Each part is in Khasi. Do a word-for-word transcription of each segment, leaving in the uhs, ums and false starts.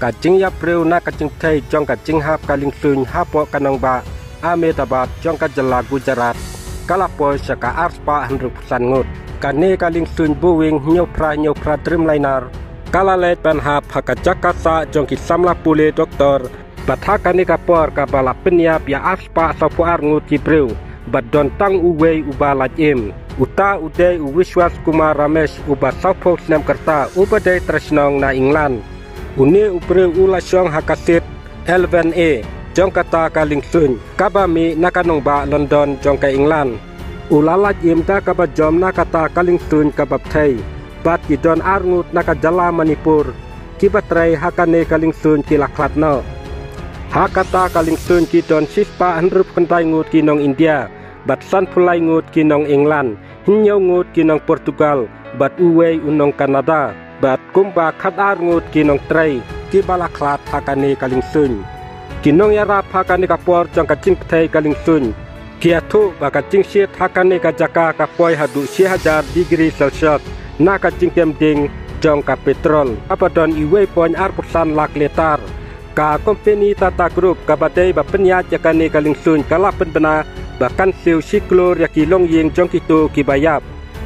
Ka jingïap briew na ka jingpyrthei jong ka jinghap ka liengsuiñ hapoh ka nongbah Ahmedabad jong ka jylla Gujarat ka la poi sha ka ar spah hynriewphew san ngut. Kane ka liengsuiñ Boeing hynñiew phra hynñiew phra Dreamliner ka la leit ban hap ha ka jaka sah jong ki samla pule doktor, bad ha kane ka por kaba la pynïap ïa ar spah sawphew ar ngut ki briew, bad don tang uwei uba lait im. Uta u dei u Vishwas Kumar Ramesh, uba sawphew snem ka rta, uba dei trai shnong na England. Une u briew u la shong ha ka seat eleven A jong kata ka liengsuiñ kaba mih na ka nongbah London jong ka England. U la lait im da kaba jom na kata ka liengsuiñ kaba pyrthei, bad ki don ar ngut na ka jylla Manipur kiba trei ha kane ka liengsuiñ ki la khlad noh. Ha kata ka liengsuiñ ki don shi spah hynriewphew khyndai ngut ki nong India, bad sanphew lai ngut ki nong England, hynñiew ngut ki nong Portugal, bad uwei u nong Canada, bad kumba khatar ngut ki nongtrei kiba la khlad ha kane ka liengsuiñ. Ki nongïarap ha kane ka por jong ka jingpyrthei ka liengsuiñ ki ïathuh ba ka jingshit ha kane ka jaka ka poi haduh shi hajar degree Celsius na ka jingkem ding jong ka petrol, kaba don uwei point arphew san lak litar. Ka kompeni Tata Group kaba dei ba pynïaid ïa kane ka liengsuiñ ka la pynbna ba kan siew shi klur ïa ki longïing jong kito kiba ïap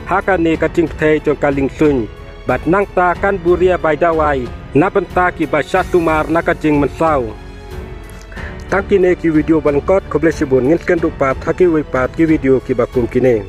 ha kane ka jingpyrthei jong ka liengsuiñ, bad nangta kan buh ria bai dawai na bynta kiba shah sumar na ka jingmynsaw. Tang kine ki video ba lyngkot, khublei shibun, ngin sa ïakynduh pat ha kiwei pat ki video kiba kum kine.